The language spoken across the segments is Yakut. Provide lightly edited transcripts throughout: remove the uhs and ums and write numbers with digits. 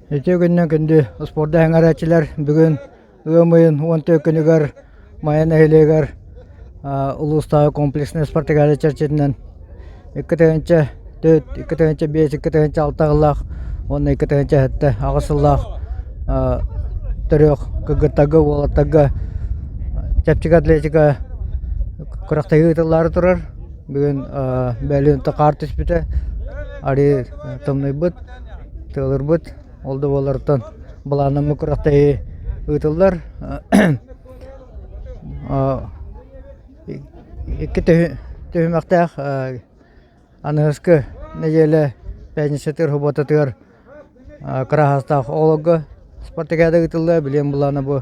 Үтүө күнүнэн күндү спорду эҥэрээччилэр бүгүн ыам ыйын 14 күнүгэр Майа нэһилиэгэр улуустааҕы комплекснай спартакиада чэрчитинэн 2 4, 2 5, 2 6 сыллаах уонна 2 7 аҕыс сыллаах төрүөх кыргыттарга, уолаттарга чэпчэки атлетика күрэхтэһии ыытыллаары турар. Бүгүн бэлиэн хаар түспүтэ, арыы тымныйбыт. Тыалырбыт, ол да буоллартан былааннаммыт күрэхтэһии ыытыллар. Икки түһүмэхтээх аныгыскы нэдиэлэ пятницатыгар, субуотатыгар кыраһаастаах оҕолорго спартакиада ыытыллыа. Билиэн былаана бу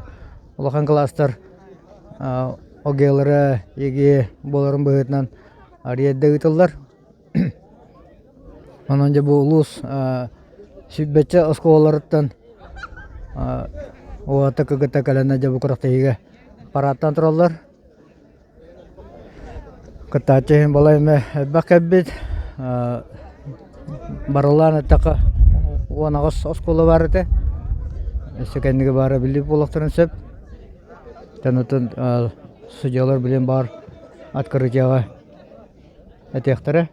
улахан кылаастар ОГЭ-лара, ЕГЭ буоларын быһыытынан арыйда ыытыллар. Онон дьэ бу улуус сүүрбэччэ оскуолаларыттан уолаттар кыргыттар кэлэннэр дьэ бу күрэхтэһиигэ параадтаан тураллар. Кыттааччы иһин балай эмэ элбэх кэлбит. Барыллаан эттэххэ 18 оскуола баар этэ. Өссө кэнники баара биллибит буолуохтарын сөп. Онтон судьялар билин баар открытиеҕа этиэхтэрэ.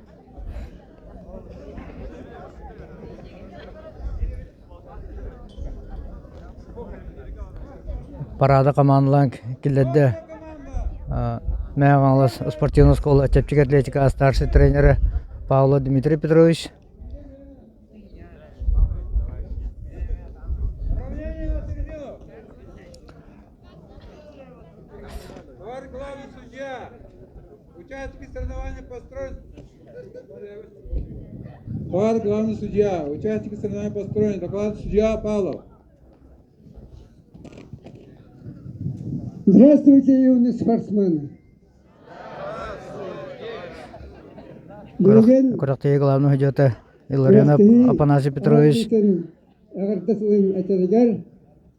Парада хамаандалаан киллэрдэ Мэҥэ Хаҥалас спортивнай оскуола чэпчэки атлетика старшай тренерэ Павлов Дмитрий Петрович. Участники соревнований построен. Товарищ главный судья, участники соревнований построены. Доклад судья Павлов. Здравствуйте, юные спортсмены! Күрэхтэһии главный судьята Илларионов Афанасий Петрович. Эҕэрдэ тылын этэригэр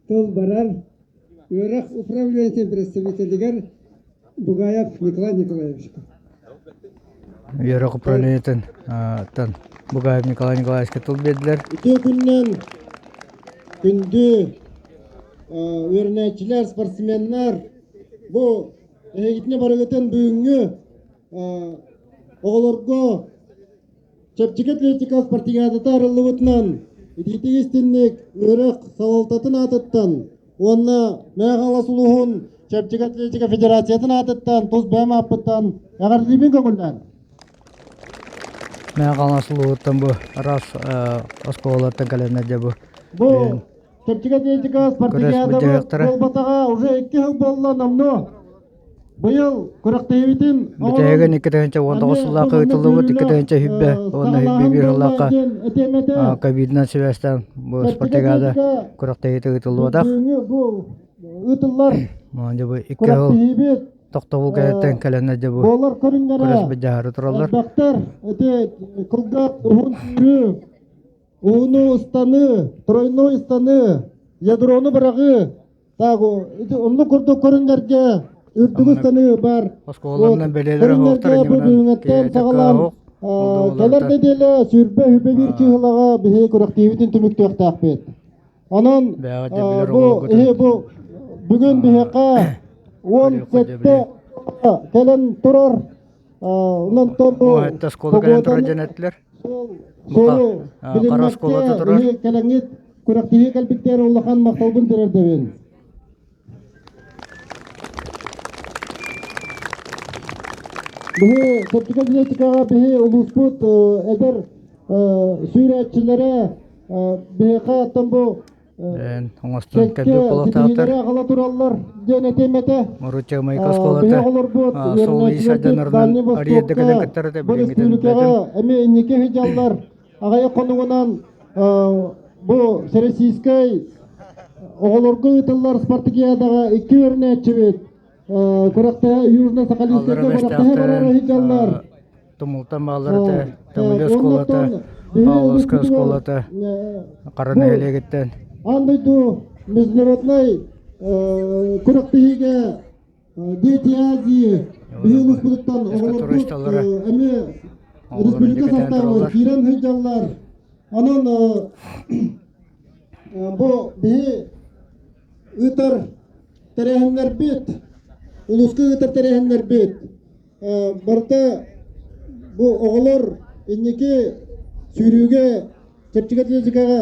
тыл барар үөрэх управлениетын представителигэр Бугаев Николай Николаевичка. Үөрэх управлениетын Бугаев Николай Николаевичка тыл биэрдилэр. Үтүө күнүнэн күндү үөрэнээччилэр, спортсменнар, бу эһигитини барыгытын бүгүҥҥү оҕолорго Чэпчэки атлетика спартакиадата арыллыбытынан итиитик истинник үөрэх салалтатын аатыттан уонна Мэҥэ Хаҥалас улууһун Чэпчэки атлетика федерациятын аатыттан тус бэйэм ааппыттан эҕэрдэлиибин көҥүллээн. Мэҥэ Хаҥалас улууһуттан бу араас оскуолалартан кэлэннэр дьэ бу Бу чэпчэки атлетика спартакиада буолбатаҕа уже икки сыл буолла номнуо. Быйыл күрэхтэһиибитин Бүтэһигин 2019 сыллаахха ыытыллыбыт 2020 уонна 21 сыллаахха ковидынан сибээстээн бу спартакиада күрэхтэһиитэ ыытыллыбатах. Ыытыллар Дьэ бу икки сыл тохтобул кэнниттэн кэлэннэр дьэ бу күрэс быдьаары тураллар. Элбэхтэр ити кылгас уһун сүүрүү, уһуну ыстаныы, тройной ыстаныы, ядрону быраҕыы Так, ити оннук курдук көрүҥнэргэ үрдүк ыстаныы бар. Оскуолаларынан бэлиэлэрэ суохтар Көрүҥнэргэ бу бүгүҥҥэттэн саҕалаан кэлэр нэдиэлэ сүүрбэ үбэ биир чыыһылаҕа биһиги күрэхтиибитин түмүктүөхтээхпит. Онон бу иһи бу бүгүн биһиэхэ 17 кэлэн турар. Онон бу оскуола кэлэн турар дьон этилэр. Суолу Хара оскуолата турар. Кэлэҥҥит күрэхтэһии кэлбиттэр улахан махталбын тириэрдэбин. Биһи Септика генетикаҕа биһи улууспут эдэр сүүрээччилэрэ биһиэхэ оттон бу Оҥостон кэлбит буолуохтаахтар. аҕала тураллар диэн этиэм этэ. Моручча Майка оскуолата суол ис айданарынан арыйда кэлэн кыттар этэ Бу республикаҕа эмиэ инники сылдьаллар. Аҕыйах хонугунан бу Всероссийскай оҕолорго ыытыллар спартакиадаҕа икки үөрэнээччибит күрэхтэһэ Южно-Сахалинскайга күрэхтэһэ барар сылдьаллар. Тумултан бааллар этэ, Төҥүлү оскуолата, Павловскай оскуолата, Хара нэһилиэгиттэн. Аан дойду международнай күрэхтэһиигэ Дети Азии биһи улууспутуттан оҕолорбут эмиэ республика састаабыгар киирэн сылдьаллар. Онон. Бу биһи ыытар тэрээһиннэрбит, улууска ыытар тэрээһиннэрбит барыта бу оҕолор инники сүүрүүгэ чэпчэки атлетикаҕа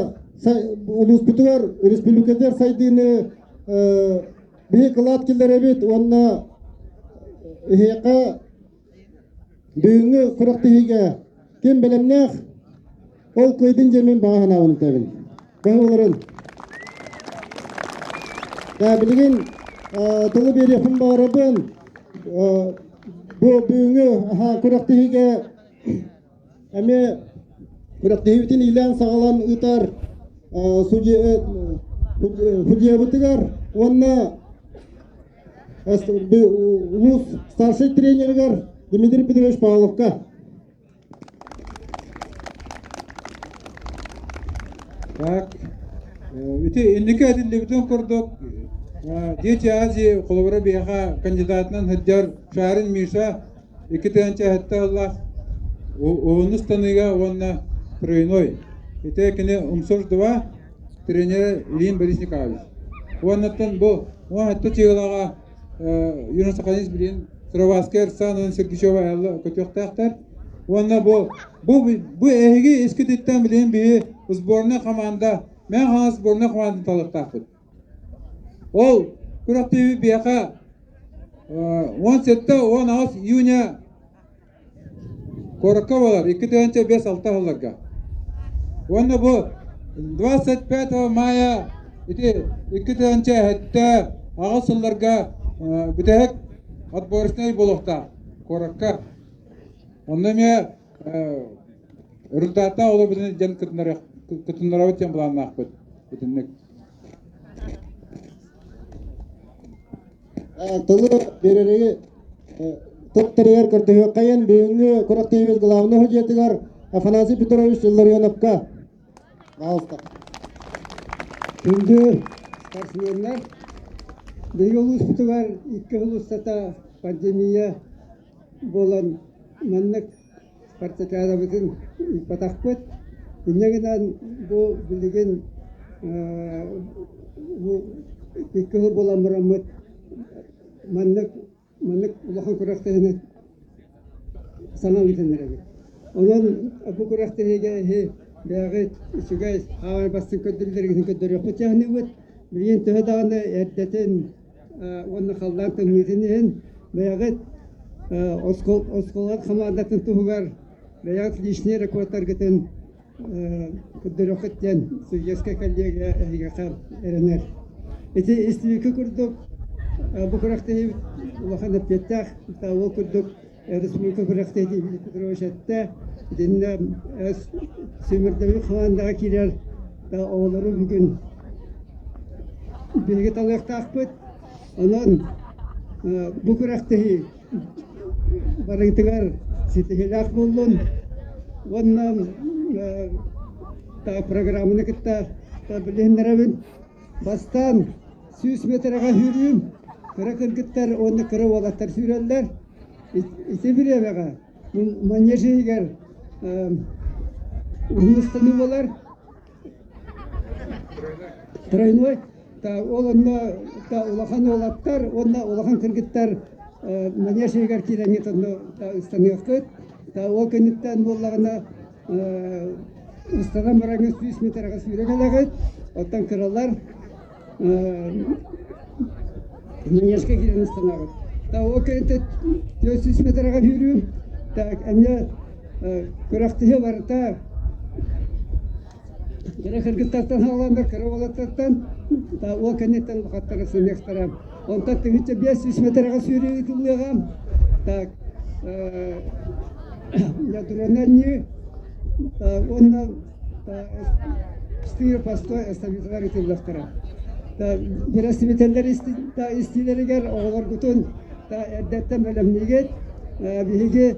улууспутугар, республикатыгар сайдыыны биһи кылаат киллэрэбит уонна эһиэхэ бүгүҥҥү күрэхтэһиигэ ким бэлэмнээх ол кыайдын диэн мин баҕа санаабын этэбин. Баһыларын. Да, билигин тылы биэриэхпин баҕарабын. Бу бүгүҥҥү күрэхтэһиигэ эмиэ күрэхтэһиибитин иилээн-саҕалаан ыытар судьуйабытыгар уонна улуус старшай тренеригэр Дмитрий Петрович Павловка. Так, ити инники этиллибитин курдук, Дети Азии холобура биһиэхэ кандидатынан сылдьар Шарин Миша 2007 сыллаах уһунну ыстаныыга уонна тройной. Ити кини Умсур 2 тренерэ Ильин Борис Николаевич. Уоннаттан бу 17 чыгылаҕа Юрий Сахалинец билин Сыроватскай Арсан уонна Сергучева Айалла көтүөхтээхтэр. Уонна бу бу бу эһиги искититтэн билин биһи сборная команда, мен хаҥас сборная командатын талыахтаахпыт. Ол күрэхтэһии биһиэхэ 17-18 июня куоракка буолар, 2005-6 сылларга. Уонна бу 25 мая ити 2007-8 сылларга бүтэһик отборочнай буолуохтаах куоракка. Онно эмиэ результаттаах олорбутун дьон кытыннарабыт диэн былааннаахпыт итинник. Тылы биэрэри тыл тэрийэр көрдөһүөххэйин бүгүҥҥү күрэхтэһиибит главнай судьуйатыгар Афанасий Петрович Илларионовка. Пожалуйста. Күндү спортсменнар, биһиги улууспутугар икки сыл устата пандемия буолан маннык спартакиадабытын ыыппатахпыт. Инньэ гынан бу билигин бу икки сыл буолан бараммыт маннык маннык улахан күрэхтэһиини саҥа ыытан эрэбит. Онон бу күрэхтэһиигэ эһи бэйэҕит үчүгэй хаамай бастыҥ көрдөрүүлэргитин көрдөрүөххүт дьаһаныбыт. Билигин төһө даҕаны эрдэтин уонна халлаан тымныытын иһин бэйэҕит оскуола хамаандатын туһугар бэйэҕит личный рекордтаргытын көрдөрүөххүт диэн судьуйскай коллегия эһиэхэ эрэнэр. Ити истибиккэ курдук бу күрэхтэһиибит улахан эппиэттээх ол курдук республика күрэхтэһиитин Петрович эттэ итиннэ сүүмэрдэбил хамаандаҕа киирэр оҕолору бүгүн биһиги талыахтаахпыт. Онон бу күрэхтэһии барыытыгар ситиһиилээх буоллун уонна программаны кытта билиһиннэрэбин. Бастаан 100 метрэҕэ сүүрүүм, кыра кыргыттар уонна кыра уолаттар сүүрэллэр. Ити бириэмэҕэ манеж иһигэр уһун ыстаныы буолар. Тройной ол онно улахан уолаттар уонна улахан кыргыттар манеж иһигэр киирэҥҥит онно ыстаныаххыт. Ол кэнниттэн буоллаҕына ыстанан бараҥҥыт 100 метрэҕэ сүүрэ кэлэҕит. Оттон кыралар манежка киирэн ыстанаҕыт. Ол кэнниттэн 400 метрэҕэ сүүрүүм. Так эмиэ күрэхтэһии барыта кыра кыргыттартан саҕаланар, кыра уолаттартан ол кэнниттэн улахаттара сыныахтара. Онтон 1500 метрэҕэ сүүрүү ыытыллыаҕа. Так ядронанньыы уонна Стыыр постой эстафеталар ыытыллыахтара. Бэрэстэбиитэллэр истиилэригэр оҕолоргутун эрдэттэн бэлэмниигит. Биһиги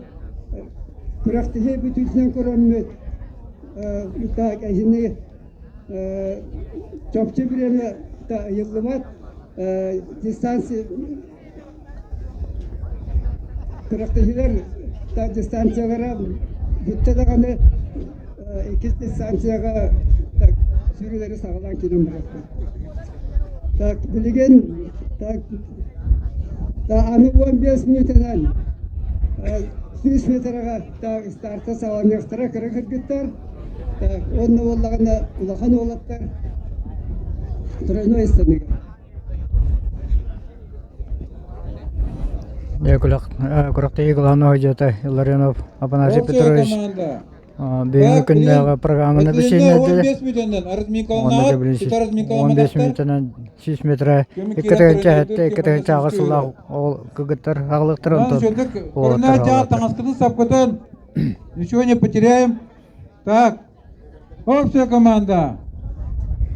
күрэхтэһии бүтүүтүнэн көрөммүт эһини чопчу бириэмэ ыйыллыбат дистанция Күрэхтэһиилэр дистанциялара бүттэ даҕаны иккис дистанцияҕа сүүрүүлэри саҕалаан киирэн барыахпыт. Так, билигин так, аны 15 мүнүүтэнэн 100 метрэҕэ старта саҕаланыахтара кыра кыргыттар. Так, уонна буоллаҕына улахан уолаттар тройной ыстаныыга. Күрэхтэһии главного дьиэтэ Илларионов Афанасий Петрович бүгүҥҥү күннээҕи программаны бисиэннэрдэ. Уонна 15 мүнүүтэнэн 100 метрэ 2 7 2 сыллаах ол кыргыттар аҕалыктар онтон уолаттар аҕалыктар. Ничего не потеряем. Так, общая команда.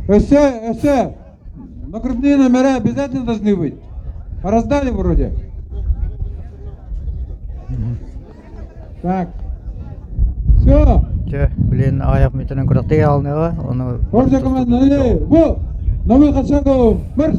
Өссө, өссө. Нагрудные номера обязательно должны быть. Раздали вроде. Так. Все. Чэ, блин, аяқ метрен күрәктәй алыныга, оны Общая команда, налей. Го! На выход шагом. Марш!